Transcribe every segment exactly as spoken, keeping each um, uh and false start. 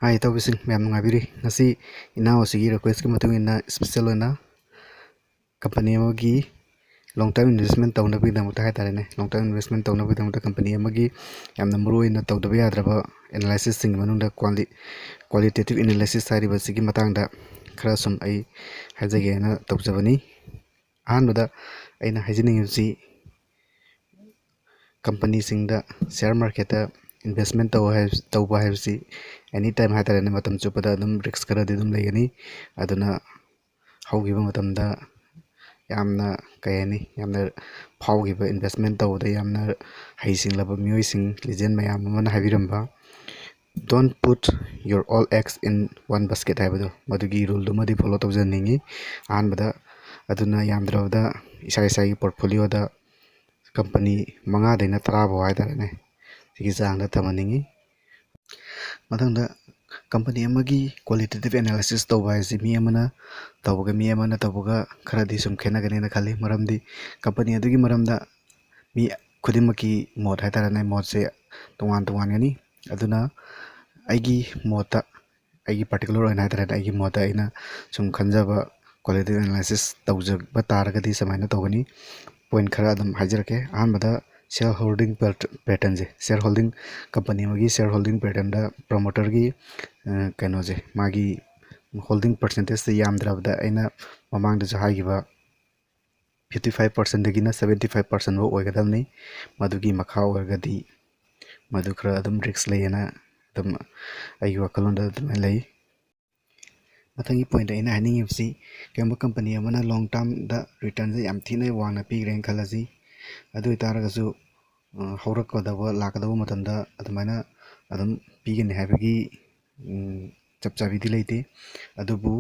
ꯍꯥꯏ ꯏꯇꯥꯎꯕꯤꯁꯤꯡ, ꯃꯌꯥꯝ ꯅꯨꯡꯉꯥꯏꯕꯤꯔꯤ? ꯉꯁꯤ ꯏꯅꯥꯎ ꯑꯁꯤꯒꯤ request ꯀꯤ ꯃꯇꯨꯡ ꯏꯟꯅ special ꯑꯣꯏꯅ company ꯑꯃꯒꯤ long term investment ꯇꯧꯅꯕꯒꯤꯗꯃꯛꯇ ꯍꯥꯏꯇꯥꯔꯦꯅꯦ, long term investment ꯇꯧꯅꯕꯒꯤꯗꯃꯛꯇ company ꯑꯃꯒꯤ ꯌꯥꯝꯅ ꯃꯔꯨ ꯑꯣꯏꯅ ꯇꯧꯗꯕ ꯌꯥꯗ꯭ꯔꯕ analysis ꯁꯤꯡꯒꯤ ꯃꯅꯨꯡꯗ quali- qualitative analysis ꯍꯥꯏꯔꯤꯕꯁꯤꯒꯤ ꯃꯇꯥꯡꯗ ꯈꯔ ꯁꯨꯝ ꯑꯩ ꯍꯥꯏꯖꯒꯦꯅ ꯇꯧꯖꯕꯅꯤ꯫ ꯑꯍꯥꯟꯕꯗ ꯑꯩꯅ ꯍꯥꯏꯖꯅꯤꯡꯉꯤꯕꯁꯤ, company ꯁꯤꯡꯗ share market ꯇ investment ꯇꯧ ꯍꯥꯏ- ꯇꯧꯕ ꯍꯥꯏꯕꯁꯤ any time ꯍꯥꯏꯇꯥꯔꯦꯅꯦ, ꯃꯇꯝ ꯆꯨꯞꯄꯗ ꯑꯗꯨꯝ risk ꯈꯔꯗꯤ ꯑꯗꯨꯝ ꯂꯩꯒꯅꯤ꯫ ꯑꯗꯨꯅ ꯍꯧꯈꯤꯕ ꯃꯇꯝꯗ ꯌꯥꯝꯅ, ꯀꯩ ꯍꯥꯏꯅꯤ, ꯌꯥꯝꯅ ꯐꯥꯎꯈꯤꯕ, investment ꯇꯧꯕꯗ ꯌꯥꯝꯅ ꯍꯩꯁꯤꯡꯂꯕ ꯃꯤꯑꯣꯏꯁꯤꯡ, legend ꯃꯌꯥꯝ ꯑꯃꯅ ꯍꯥꯏꯕꯤꯔꯝꯕ "Don't put your all eggs in one basket" ꯍꯥꯏꯕꯗꯣ, ꯃꯗꯨꯒꯤ rule ꯗꯨꯃꯗꯤ follow ꯇꯧꯖꯅꯤꯡꯉꯤ꯫ ꯑꯍꯥꯟꯕꯗ, ꯑꯗꯨꯅ ꯌꯥꯝꯗ꯭ꯔꯕꯗ ꯏꯁꯥ ꯏꯁꯥꯒꯤ portfolio ꯗ company ꯃꯉꯥꯗꯩꯅ ꯇꯔꯥ ꯐꯥꯎ ꯍꯥꯏꯇꯥꯔꯦꯅꯦ, ꯁꯤꯒꯤ ꯆꯥꯡꯗ ꯊꯝꯍꯟꯅꯤꯡꯉꯤ꯫ ꯃꯊꯪꯗ, company ꯑꯃꯒꯤ qualitative analysis ꯇꯧꯕ ꯍꯥꯏꯁꯤ ꯃꯤ ꯑꯃꯅ ꯇꯧꯕꯒ ꯃꯤ ꯑꯃꯅ ꯇꯧꯕꯒ ꯈꯔꯗꯤ ꯁꯨꯝ ꯈꯦꯠꯅꯒꯅꯦꯅ ꯈꯜꯂꯤ꯫ ꯃꯔꯝꯗꯤ company ꯑꯗꯨꯒꯤ ꯃꯔꯝꯗ ꯃꯤ ꯈꯨꯗꯤꯡꯃꯛꯀꯤ ꯃꯣꯠ ꯍꯥꯏꯇꯥꯔꯦꯅꯦ, ꯃꯣꯠꯁꯦ ꯇꯣꯉꯥꯟ ꯇꯣꯉꯥꯟꯒꯅꯤ꯫ ꯑꯗꯨꯅ ꯑꯩꯒꯤ ꯃꯣꯠꯇ, ꯑꯩꯒꯤ particular ꯑꯣꯏꯅ ꯍꯥꯏꯇꯥꯔꯦꯅꯦ, ꯑꯩꯒꯤ ꯃꯣꯠꯇ ꯑꯩꯅ ꯁꯨꯝ ꯈꯟꯖꯕ, qualitative analysis ꯇꯧꯖꯕ ꯇꯥꯔꯒꯗꯤ ꯁꯨꯃꯥꯏꯅ ꯇꯧꯒꯅꯤ꯫ Point ꯈꯔ ꯑꯗꯨꯝ ꯍꯥꯏꯖꯔꯛꯀꯦ꯫ ꯑꯍꯥꯟꯕꯗ, share holding pat- pattern ꯁꯦ, share holding, company ꯑꯃꯒꯤ share holding pattern ꯗ promoter ꯒꯤ, ꯑ, ꯀꯩꯅꯣꯁꯦ, ꯃꯥꯒꯤ holding percentage ꯁꯦ ꯌꯥꯝꯗ꯭ꯔꯕꯗ, ꯑꯩꯅ ꯃꯃꯥꯡꯗꯁꯨ ꯍꯥꯏꯈꯤꯕ, fifty five percent ꯗꯒꯤꯅ seventy five percent ꯐꯥꯎ ꯑꯣꯏꯒꯗꯕꯅꯤ꯫ ꯃꯗꯨꯒꯤ ꯃꯈꯥ ꯑꯣꯏꯔꯒꯗꯤ ꯃꯗꯨ ꯈꯔ ꯑꯗꯨꯝ risk ꯂꯩꯌꯦꯅ ꯑꯗꯨꯝ ꯑꯩꯒꯤ ꯋꯥꯈꯜꯂꯣꯟꯗ ꯑꯗꯨꯃꯥꯏꯅ ꯂꯩ꯫ ꯃꯊꯪꯒꯤ point ꯑꯩꯅ ꯍꯥꯏꯅꯤꯡꯉꯤꯕꯁꯤ, ꯀꯔꯤꯒꯨꯝꯕ company ꯑꯃꯅ long term ꯗ return ꯁꯦ ꯌꯥꯝ ꯊꯤꯅ ꯋꯥꯡꯅ ꯄꯤꯈ꯭ꯔꯦꯅ ꯈꯜꯂꯁꯤ꯫ ꯑꯗꯨ ꯑꯣꯏꯇꯥꯔꯒꯁꯨ, ꯑ, ꯍꯧꯔꯛꯀꯗꯕ, ꯂꯥꯛꯀꯗꯕ ꯃꯇꯝꯗ ꯑꯗꯨꯃꯥꯏꯅ ꯑꯗꯨꯝ ꯄꯤꯒꯅꯤ ꯍꯥꯏꯕꯒꯤ, ꯎꯝ, ꯆꯞ ꯆꯥꯕꯤꯗꯤ ꯂꯩꯇꯦ꯫ ꯑꯗꯨꯕꯨ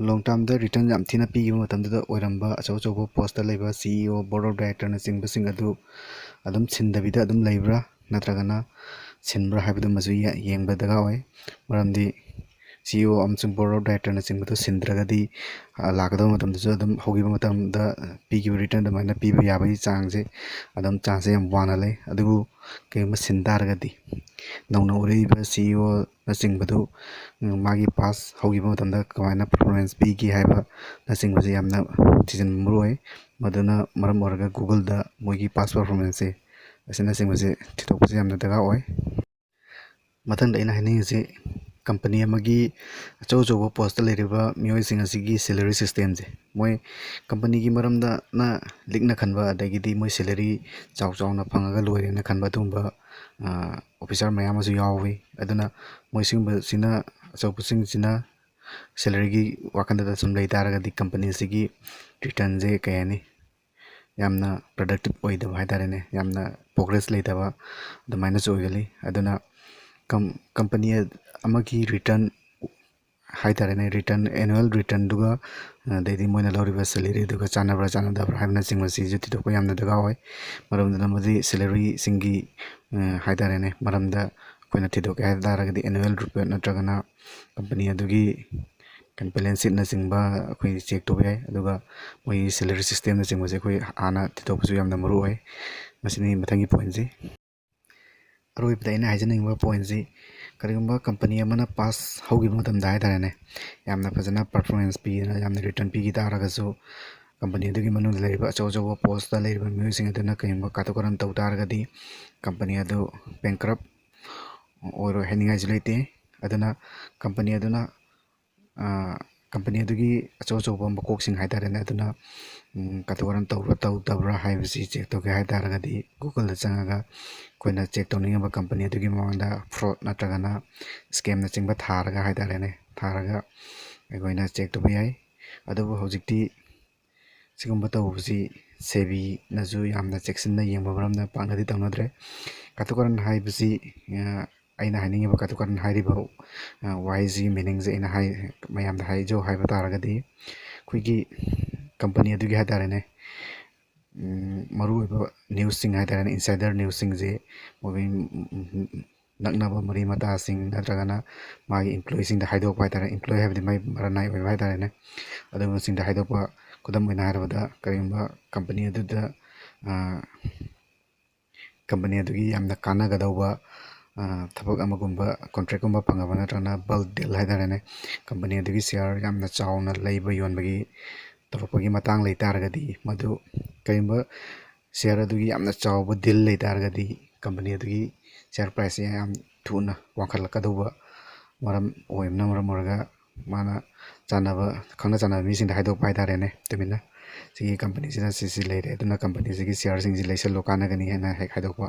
long term ꯗ return ꯌꯥꯝ ꯊꯤꯅ ꯄꯤꯈꯤꯕ ꯃꯇꯝꯗꯨꯗ ꯑꯣꯏꯔꯝꯕ ꯑꯆꯧ ꯑꯆꯧꯕ post ꯇ ꯂꯩꯕ C E O, board of director ꯅꯆꯤꯡꯕꯁꯤꯡ ꯑꯗꯨ ꯑꯗꯨꯝ ꯁꯤꯟꯗꯕꯤꯗ ꯑꯗꯨꯝ ꯂꯩꯕ꯭ꯔꯥ, ꯅꯠꯇ꯭ꯔꯒꯅ ꯁꯤꯟꯕ꯭ꯔꯥ ꯍꯥꯏꯕꯗꯨꯃꯁꯨ ꯌꯦ- ꯌꯦꯡꯕ ꯗꯔꯀꯥꯔ ꯑꯣꯏ꯫ ꯃꯔꯝꯗꯤ CEO ꯑꯃꯁꯨꯡ board of directorꯅꯆꯤꯡꯕꯗꯣ ꯁꯤꯟꯗ꯭ꯔꯒꯗꯤ, ꯑ, ꯂꯥꯛꯀꯗꯕ ꯃꯇꯝꯗꯁꯨ ꯑꯗꯨꯝ ꯍꯧꯈꯤꯕ ꯃꯇꯝꯗ ꯄꯤꯈꯤꯕ return ꯑꯗꯨꯃꯥꯏꯅ ꯄꯤꯕ ꯌꯥꯕꯒꯤ ꯆꯥꯡꯁꯦ ꯑꯗꯨꯝ, chance ꯌꯥꯝ ꯋꯥꯡꯅ ꯂꯩ꯫ ꯑꯗꯨꯕꯨ ꯀꯔꯤꯒꯨꯝꯕ ꯁꯤꯟ ꯇꯥꯔꯒꯗꯤ ꯅꯧꯅ ꯑꯣꯏꯔꯛꯏꯕ CEOꯅꯆꯤꯡꯕꯗꯨ, ꯎꯝ, ꯃꯥꯒꯤ past ꯍꯧꯈꯤꯕ ꯃꯇꯝꯗ ꯀꯃꯥꯏꯅ performance ꯄꯤꯒꯦ ꯍꯥꯏꯕꯅꯆꯤꯡꯕꯁꯦ ꯌꯥꯝꯅ ꯊꯤꯖꯤꯟꯕ ꯃꯔꯨ ꯑꯣꯏ꯫ ꯃꯗꯨꯅ ꯃꯔꯝ ꯑꯣꯏꯔꯒ Googleꯗ ꯃꯣꯏꯒꯤ past performanceꯁꯦ ꯑꯁꯤꯅꯆꯤꯡꯕꯁꯦ ꯊꯤꯗꯣꯛꯄꯁꯦ ꯌꯥꯝꯅ ꯗꯔꯀꯥꯔ ꯑꯣꯏ꯫ ꯃꯊꯪꯗ ꯑꯩꯅ ꯍꯥꯏꯅꯤꯡꯉꯤꯁꯤ, company ꯑꯃꯒꯤ ꯑꯆꯧ ꯑꯆꯧꯕ postꯇ ꯂꯩꯔꯤꯕ ꯃꯤꯑꯣꯏꯁꯤꯡ ꯑꯁꯤꯒꯤ salary systemꯁꯦ, ꯃꯣꯏ companyꯒꯤ ꯃꯔꯝꯗꯅ ꯂꯤꯛꯅ ꯈꯟꯕ, ꯑꯗꯒꯤꯗꯤ ꯃꯣꯏ salary ꯆꯥꯎ ꯆꯥꯎꯅ ꯐꯪꯉꯒ ꯂꯣꯏꯔꯦꯅ ꯈꯟꯕ ꯑꯗꯨꯒꯨꯝꯕ, ꯑ, officer ꯃꯌꯥꯝ ꯑꯃꯁꯨ ꯌꯥꯎꯏ꯫ ꯑꯗꯨꯅ ꯃꯣꯏ ꯁꯤꯒꯨꯝꯕꯁꯤꯅ, ꯑꯆꯧꯕꯁꯤꯡꯁꯤꯅ salaryꯒꯤ ꯋꯥꯈꯜꯗꯗ ꯁꯨꯝ ꯂꯩ ꯇꯥꯔꯒꯗꯤ company ꯑꯁꯤꯒꯤ returnꯁꯦ, ꯀꯩ ꯍꯥꯏꯅꯤ, ꯌꯥꯝꯅ productive ꯑꯣꯏꯗꯕ ꯍꯥꯏ ꯇꯥꯔꯦꯅꯦ, ꯌꯥꯝꯅ progress ꯂꯩꯇꯕ ꯑꯗꯨꯃꯥꯏꯅꯁꯨ ꯑꯣꯏꯒꯜꯂꯤ꯫ ꯑꯗꯨꯅ com-, company ꯑꯃꯒꯤ return ꯍꯥꯏ ꯇꯥꯔꯦꯅꯦ, return, annual returnꯗꯨꯒ, ꯑꯗꯩꯗꯤ ꯃꯣꯏꯅ ꯂꯧꯔꯤꯕ salaryꯗꯨꯒ ꯆꯥꯟꯅꯕ꯭ꯔꯥ ꯆꯥꯟꯅꯗꯕ꯭ꯔꯥ ꯍꯥꯏꯕꯅꯆꯤꯡꯕꯁꯤꯁꯨ ꯊꯤꯗꯣꯛꯄ ꯌꯥꯝꯅ ꯗꯔꯀꯥꯔ ꯑꯣꯏ꯫ ꯃꯔꯝꯗꯨꯅ ꯃꯗꯨꯗꯤ salaryꯁꯤꯡꯒꯤ, ꯑ, ꯍꯥꯏ ꯇꯥꯔꯦꯅꯦ, ꯃꯔꯝꯗ ꯑꯩꯈꯣꯏꯅ ꯊꯤꯗꯣꯛꯀꯦ ꯍꯥꯏ ꯇꯥꯔꯒꯗꯤ annual report ꯅꯠꯇ꯭ꯔꯒꯅ company ꯑꯗꯨꯒꯤ balance sheetꯅꯆꯤꯡꯕ ꯑꯩꯈꯣꯏ check ꯇꯧꯕ ꯌꯥꯏ꯫ ꯑꯗꯨꯒ ꯃꯣꯏꯒꯤ salary systemꯅꯆꯤꯡꯕꯁꯦ ꯑꯩꯈꯣꯏ ꯍꯥꯟꯅ ꯊꯤꯗꯣꯛꯄꯁꯨ ꯌꯥꯝꯅ ꯃꯔꯨ ꯑꯣꯏ꯫ ꯃꯁꯤꯅꯤ ꯃꯊꯪꯒꯤ pointꯁꯤ꯫ ꯑꯔꯣꯏꯕꯗ ꯑꯩꯅ ꯍꯥꯏꯖꯅꯤꯡꯕ pointꯁꯤ, ꯀꯔꯤꯒꯨꯝꯕ company ꯑꯃꯅ past ꯍꯧꯈꯤꯕ ꯃꯇꯝꯗ ꯍꯥꯏ ꯇꯥꯔꯦꯅꯦ, ꯌꯥꯝꯅ ꯐꯖꯅ performance ꯄꯤꯗꯅ, ꯌꯥꯝꯅ return ꯄꯤꯈꯤ ꯇꯥꯔꯒꯁꯨ, company ꯑꯗꯨꯒꯤ ꯃꯅꯨꯡꯗ ꯂꯩꯔꯤꯕ ꯑꯆꯧ ꯑꯆꯧꯕ postꯇ ꯂꯩꯔꯤꯕ ꯃꯤꯑꯣꯏꯁꯤꯡ ꯑꯗꯨꯅ ꯀꯔꯤꯒꯨꯝꯕ ꯀꯥꯇꯨ ꯀꯥꯔꯟ ꯇꯧ ꯇꯥꯔꯒꯗꯤ, company ꯑꯗꯨ bankrupt ꯑꯣꯏꯔꯣꯏ ꯍꯥꯏꯅꯤꯡꯉꯥꯏꯁꯨ ꯂꯩꯇꯦ꯫ ꯑꯗꯨꯅ company ꯑꯗꯨꯅ, ꯑ, company ꯑꯗꯨꯒꯤ ꯑꯆꯧ ꯑꯆꯧꯕ ꯃꯀꯣꯛꯁꯤꯡ ꯍꯥꯏ ꯇꯥꯔꯦꯅꯦ, ꯑꯗꯨꯅ, ꯎꯝ, ꯀꯥꯇꯨ ꯀꯥꯔꯟ ꯇꯧꯕ꯭ꯔꯥ ꯇꯧꯗꯕ꯭ꯔꯥ ꯍꯥꯏꯕꯁꯤ check ꯇꯧꯒꯦ ꯍꯥꯏ ꯇꯥꯔꯒꯗꯤ, Googleꯗ ꯆꯪꯉꯒ ꯑꯩꯈꯣꯏꯅ check ꯇꯧꯅꯤꯡꯉꯤꯕ company ꯑꯗꯨꯒꯤ ꯃꯃꯥꯡꯗ fraud ꯅꯠꯇ꯭ꯔꯒꯅ scamꯅꯆꯤꯡꯕ ꯊꯥꯔꯒ ꯍꯥꯏ ꯇꯥꯔꯦꯅꯦ, ꯊꯥꯔꯒ ꯑꯩꯈꯣꯏꯅ check ꯇꯧꯕ ꯌꯥꯏ꯫ ꯑꯗꯨꯕꯨ ꯍꯧꯖꯤꯛꯇꯤ ꯁꯤꯒꯨꯝꯕ ꯇꯧꯕꯁꯤ SEBIꯅꯁꯨ ꯌꯥꯝꯅ ꯆꯦꯛꯁꯤꯟꯅ ꯌꯦꯡꯕ ꯃꯔꯝꯅ ꯄꯥꯛꯅꯗꯤ ꯇꯧꯅꯗ꯭ꯔꯦ꯫ ꯀꯥꯇꯨ ꯀꯥꯔꯟ ꯍꯥꯏꯕꯁꯤ, ꯑ, ꯑꯩꯅ ꯍꯥꯏꯅꯤꯡꯉꯤꯕ ꯀꯥꯇꯨ ꯀꯥꯔꯟ ꯍꯥꯏꯔꯤꯕ, ꯑ, ꯋꯥꯍꯩꯁꯤꯒꯤ meaningꯁꯦ ꯑꯩꯅ ꯍꯥꯏ-, ꯃꯌꯥꯝꯗ ꯍꯥꯏꯖꯧ ꯍꯥꯏꯕ ꯇꯥꯔꯒꯗꯤ, ꯑꯩꯈꯣꯏꯒꯤ company ꯑꯗꯨꯒꯤ ꯍꯥꯏ ꯇꯥꯔꯦꯅꯦ, ꯎꯝ, ꯃꯔꯨꯑꯣꯏꯕ newsꯁꯤꯡ ꯍꯥꯏ ꯇꯥꯔꯦꯅꯦ, insider newsꯁꯤꯡꯁꯦ ꯃꯣꯏꯒꯤ, ꯎꯝ, ꯎꯝ, ꯎꯝ, ꯅꯛꯅꯕ ꯃꯔꯤ ꯃꯇꯥꯁꯤꯡ ꯅꯠꯇ꯭ꯔꯒꯅ ꯃꯥꯒꯤ ꯏꯝꯄ꯭ꯂꯣꯌꯤꯁꯤꯡꯗ ꯍꯥꯏꯗꯣꯛꯄ ꯍꯥꯏꯇꯥꯔꯦ, ꯏꯝꯄ꯭ꯂꯣꯌꯤ ꯍꯥꯏꯕꯗꯤ ꯃꯥꯏ ꯃꯔꯅꯥꯏ ꯑꯣꯏꯕ ꯍꯥꯏꯇꯥꯔꯦꯅꯦ, ꯑꯗꯨꯒꯨꯝꯕꯁꯤꯡꯗ ꯍꯥꯏꯗꯣꯛꯄ꯫ ꯈꯨꯗꯝ ꯑꯣꯏꯅ ꯍꯥꯏꯔꯕꯗ, ꯀꯔꯤꯒꯨꯝꯕ ꯀꯝꯄꯅꯤ ꯑꯗꯨꯗ ꯀꯝꯄꯅꯤ ꯑꯗꯨꯒꯤ ꯌꯥꯝꯅ ꯀꯥꯟꯅꯒꯗꯧꯕ ꯊꯕꯛ ꯑꯃꯒꯨꯝꯕ, ꯀꯣꯟꯇ꯭ꯔꯦꯛꯀꯨꯝꯕ ꯐꯪꯉꯕ ꯅꯠꯇ꯭ꯔꯒꯅ ꯕꯜꯛ ꯗꯤꯜ ꯍꯥꯏꯇꯥꯔꯦꯅꯦ, ꯀꯝꯄꯅꯤ ꯑꯗꯨꯒꯤ ꯁꯤꯌꯥꯔ ꯌꯥꯝꯅ ꯆꯥꯎꯅ ꯂꯩꯕ ꯌꯣꯟꯕꯒꯤ ꯇꯧꯔꯛꯄꯒꯤ ꯃꯇꯥꯡ ꯂꯩ ꯇꯥꯔꯒꯗꯤ, ꯃꯗꯨ ꯀꯔꯤꯒꯨꯝꯕ ꯁꯤꯌꯥꯔ ꯑꯗꯨꯒꯤ ꯌꯥꯝꯅ ꯆꯥꯎꯕ ꯗꯤꯜ ꯂꯩ ꯇꯥꯔꯒꯗꯤ, ꯀꯝꯄꯅꯤ ꯑꯗꯨꯒꯤ ꯁꯤꯌꯥꯔ ꯄ꯭ꯔꯥꯏꯁꯁꯦ ꯌꯥꯝ ꯊꯨꯅ ꯋꯥꯡꯈꯠꯂꯛꯀꯗꯧꯕ ꯃꯔꯝ ꯑꯣꯏꯕꯅ ꯃꯔꯝ ꯑꯣꯏꯔꯒ, ꯃꯥꯅ ꯆꯥꯟꯅꯕ, ꯈꯪꯅ ꯆꯥꯟꯅꯕ ꯃꯤꯁꯤꯡꯗ ꯍꯥꯏꯗꯣꯛꯄ ꯍꯥꯏꯇꯥꯔꯦꯅꯦ, ꯇꯨꯃꯤꯟꯅ꯫ ꯁꯤꯒꯤ ꯀꯝꯄꯅꯤꯁꯤꯗ ꯁꯤꯁꯤ ꯂꯩꯔꯦ, ꯑꯗꯨꯅ ꯀꯝꯄꯅꯤꯁꯤꯒꯤ ꯁꯤꯌꯥꯔꯁꯤꯡꯁꯤ ꯂꯩꯁꯜꯂꯨ, ꯀꯥꯟꯅꯒꯅꯤ ꯍꯥꯏꯅ ꯍꯦꯛ ꯍꯥꯏꯗꯣꯛꯄ꯫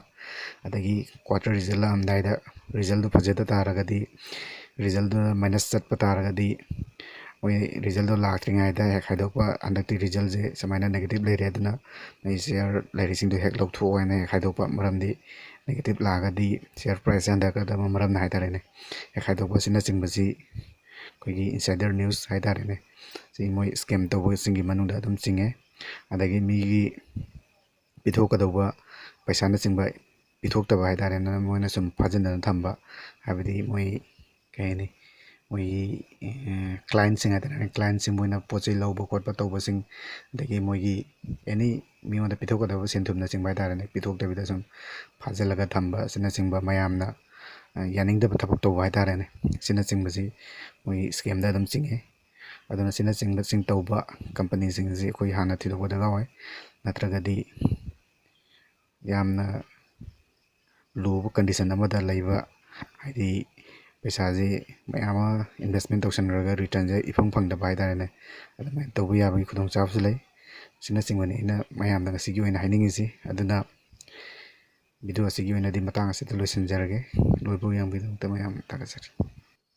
ꯑꯗꯒꯤ ꯀ꯭ꯋꯥꯇꯔ ꯔꯤꯖꯜ ꯂꯥꯛꯑꯝꯗꯥꯏꯗ ꯔꯤꯖꯜꯗꯨ ꯐꯖꯗ ꯇꯥꯔꯒꯗꯤ, ꯔꯤꯖꯜꯗꯨꯅ ꯃꯥꯏꯅꯁ ꯆꯠꯄ ꯇꯥꯔꯒꯗꯤ, ꯃꯣꯏ ꯔꯤꯖꯜꯗꯣ ꯂꯥꯛꯇ꯭ꯔꯤꯉꯩꯗ ꯍꯦꯛ ꯍꯥꯏꯗꯣꯛꯄ, "ꯍꯟꯗꯛꯇꯤ ꯔꯤꯖꯜꯁꯦ ꯁꯨꯃꯥꯏꯅ ꯅꯦꯒꯦꯇꯤꯞ ꯂꯩꯔꯦ, ꯑꯗꯨꯅ ꯅꯣꯏ ꯁꯤꯌꯥꯔ ꯂꯩꯔꯤꯁꯤꯡꯗꯣ ꯍꯦꯛ ꯂꯧꯊꯣꯛꯑꯣ" ꯍꯥꯏꯅ ꯍꯦꯛ ꯍꯥꯏꯗꯣꯛꯄ꯫ ꯃꯔꯝꯗꯤ ꯅꯦꯒꯦꯇꯤꯞ ꯂꯥꯛꯑꯒꯗꯤ ꯁꯤꯌꯥꯔ ꯄ꯭ꯔꯥꯏꯁꯁꯦ ꯍꯟꯊꯔꯛꯀꯗꯕ ꯃꯔꯝꯅ ꯍꯥꯏꯇꯥꯔꯦꯅꯦ, ꯍꯦꯛ ꯍꯥꯏꯗꯣꯛꯄ ꯑꯁꯤꯅꯆꯤꯡꯕꯁꯤ ꯑꯩꯈꯣꯏꯒꯤ ꯏꯟꯁꯥꯏꯗꯔ ꯅ꯭ꯌꯨꯁ ꯍꯥꯏꯇꯥꯔꯦꯅꯦ, ꯁꯤ ꯃꯣꯏ ꯁ꯭ꯀꯦꯝ ꯇꯧꯕꯁꯤꯡꯒꯤ ꯃꯅꯨꯡꯗ ꯑꯗꯨꯝ ꯆꯤꯡꯉꯦ꯫ ꯑꯗꯒꯤ ꯃꯤꯒꯤ ꯄꯤꯊꯣꯛꯀꯗꯧꯕ ꯄꯩꯁꯥꯅꯆꯤꯡꯕ ꯄꯤꯊꯣꯛꯇꯕ ꯍꯥꯏꯇꯥꯔꯦꯅꯦ, ꯃꯣꯏꯅ ꯁꯨꯝ ꯐꯥꯖꯤꯟꯗꯅ ꯊꯝꯕ, ꯍꯥꯏꯕꯗꯤ ꯃꯣꯏ, ꯀꯩ ꯍꯥꯏꯅꯤ, ꯃꯣꯏꯒꯤ ꯀ꯭ꯂꯥꯏꯟꯁꯤꯡ ꯍꯥꯏꯇꯥꯔꯦꯅꯦ, ꯀ꯭ꯂꯥꯏꯟꯁꯤꯡ ꯃꯣꯏꯅ ꯄꯣꯠ ꯆꯩ ꯂꯧꯕ ꯈꯣꯠꯄ ꯇꯧꯕꯁꯤꯡ, ꯑꯗꯒꯤ ꯃꯣꯏꯒꯤ ꯑꯦꯅꯤ ꯃꯤꯉꯣꯟꯗ ꯄꯤꯊꯣꯛꯀꯗꯕ ꯁꯦꯟꯊꯨꯝꯅꯆꯤꯡꯕ ꯍꯥꯏꯇꯥꯔꯦꯅꯦ, ꯄꯤꯊꯣꯛꯇꯕꯤꯗ ꯁꯨꯝ ꯐꯥꯖꯤꯜꯂꯒ ꯊꯝꯕ ꯑꯁꯤꯅꯆꯤꯡꯕ ꯃꯌꯥꯝꯅ ꯌꯥꯅꯤꯡꯗꯕ ꯊꯕꯛ ꯇꯧꯕ ꯍꯥꯏꯇꯥꯔꯦꯅꯦ, ꯑꯁꯤꯅꯆꯤꯡꯕꯁꯤ ꯃꯣꯏ ꯁ꯭ꯀꯦꯝꯗ ꯑꯗꯨꯝ ꯆꯤꯡꯉꯤ꯫ ꯑꯗꯨꯅ ꯑꯁꯤꯅꯆꯤꯡꯕꯁꯤꯡ ꯇꯧꯕ ꯀꯝꯄꯅꯤꯁꯤꯡꯁꯤ ꯑꯩꯈꯣꯏ ꯍꯥꯟꯅ ꯊꯤꯗꯣꯛꯄ ꯗꯔꯀꯥꯔ ꯑꯣꯏ, ꯅꯠꯇ꯭ꯔꯒꯗꯤ ꯌꯥꯝꯅ ꯂꯨꯕ ꯀꯟꯗꯤꯁꯟ ꯑꯃꯗ ꯂꯩꯕ, ꯍꯥꯏꯗꯤ ꯄꯩꯁꯥꯁꯤ ꯃꯌꯥꯝ ꯑꯃ ꯏꯟꯚꯦꯁꯃꯦꯟ ꯇꯧꯁꯟꯈ꯭ꯔꯒ ꯔꯤꯇꯔꯟꯁꯦ ꯏꯐꯪ ꯐꯪꯗꯕ ꯍꯥꯏꯇꯥꯔꯦꯅꯦ, ꯑꯗꯨꯃꯥꯏꯅ ꯇꯧꯕ ꯌꯥꯕꯒꯤ ꯈꯨꯗꯣꯡꯆꯥꯕꯁꯨ ꯂꯩ꯫ ꯁꯤꯅꯆꯤꯡꯕꯅꯤ ꯑꯩꯅ ꯃꯌꯥꯝꯗ ꯉꯁꯤꯒꯤ ꯑꯣꯏꯅ ꯍꯥꯏꯅꯤꯡꯉꯤꯁꯤ꯫ ꯑꯗꯨꯅ ꯚꯤꯗꯤꯑꯣ ꯑꯁꯤꯒꯤ ꯑꯣꯏꯅꯗꯤ ꯃꯇꯥꯡ ꯑꯁꯤꯗ ꯂꯣꯏꯁꯤꯟꯖꯔꯒꯦ꯫ ꯂꯣꯏꯕ ꯌꯦꯡꯕꯒꯤꯗꯃꯛꯇ ꯃꯌꯥꯝ ꯊꯥꯒꯠꯆꯔꯤ꯫